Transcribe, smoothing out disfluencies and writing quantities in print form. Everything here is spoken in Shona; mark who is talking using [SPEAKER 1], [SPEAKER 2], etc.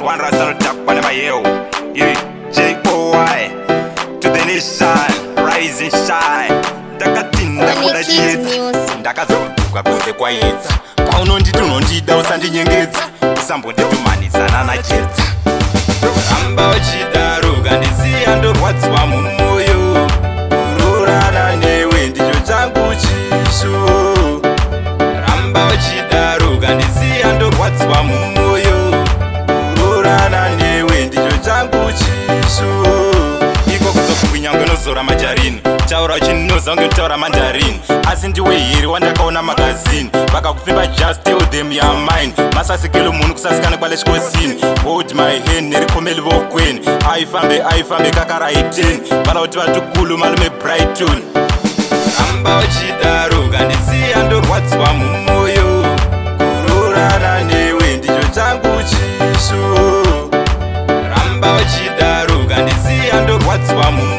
[SPEAKER 1] One rasta anotakwa nemayeu. Iri J-O-Y to the nation, rise and shine. Ndakatinda kuda chiedza, ndakazoduka kunze kwaedza. Paunonditi unondida, usandinyengedza, usambonditumanisana najedza. Ramba uchidaro, ukandisiya ndorwadziwa mumwoyo. Kurorana newe ndicho changu chishuwo. Ramba uchidaro, ukandisiya ndorwadziwa mumwoyo. Kurorana newe ndicho changu chishuwo. Iko kuzokwinya ngenozora majarini, taura uchinoza ungetaura Mandarin, asi ndiwe here wandakaona magazini vakakupfimba? Just tell them you're mine. Masasikelo munhu kusasikana kwalechikosini. Hold my hand nerikhomeli vokweni. Aifambe aifambe kakaraiteni vala kuti vatukulu malume Brighton. Ramba uchidaro, ukandisiya ndorwadziwa mumwoyo. Kurorana newe ndicho changu chishuwo. Ramba uchidaro, ukandisiya ndorwadziwa mumwoyo.